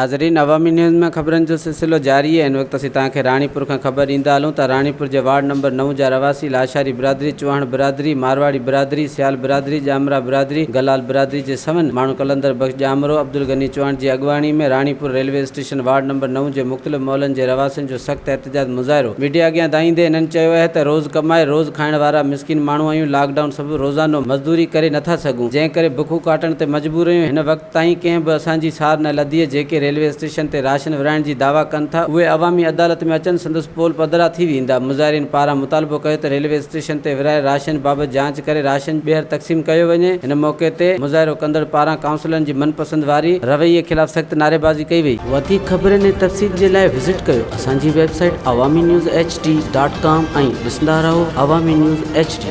ناظرين عوامي نيوز ۾ خبرن جو سلسلو جاري آهي هن وقت اسين توهان کي راڻيپور کان خبر ڏيندا هلون ته راڻيپور جي وارڊ نمبر نو جا رهواسي لاشاري برادري، چوهاڻ برادري، مارواڙي برادري، سيال برادري، ڄامرا برادري، گلال برادري جي سون ماڻهن قلندر بخش ڄامرو، عبدالغني چوهاڻ جي اڳواڻي ۾ Ranipur railway station ward number نو جي مختلف محلن جي رهواسين جو سخت احتجاج مظاهرو ميڊيا اڳيان دانهيندي هنن چيو اهي ته روز ڪمائي روز کائڻ وارا مسڪين ماڻهو آهيون لاڪ ڊائون سبب روزانو مزدوري ڪري نٿا سگهون جنهن ڪري بکون ڪاٽڻ تي مجبور آهيون هن وقت تائين ڪنهن به اسان جي سار نه لڌي، جيڪي ريلوي اسٽيشن تي راشن ورهائڻ جي دعويٰ ڪن ٿا، اهي عوامي عدالت ۾ اچن، سندس پول پڌرا ٿي ويندا. مظاهرين پاران مطالبو ڪيو ته ريلوي اسٽيشن تي ورهايل راشن بابت جاچ ڪري راشن ٻيهر تقسيم ڪيو وڃي. هن موقعي تي مظاهرو ڪندڙ پاران ڪائونسلرن جي من پسند واري رويي خلاف سخت نعريبازي ڪئي وئي. وڌيڪ خبرن ۽ تفصيل جي لاء وزٽ ڪيو اسان جي website Awami news H D dot com ۽ ڏسندا رهو عوامي نيوز ايڇ ڊي.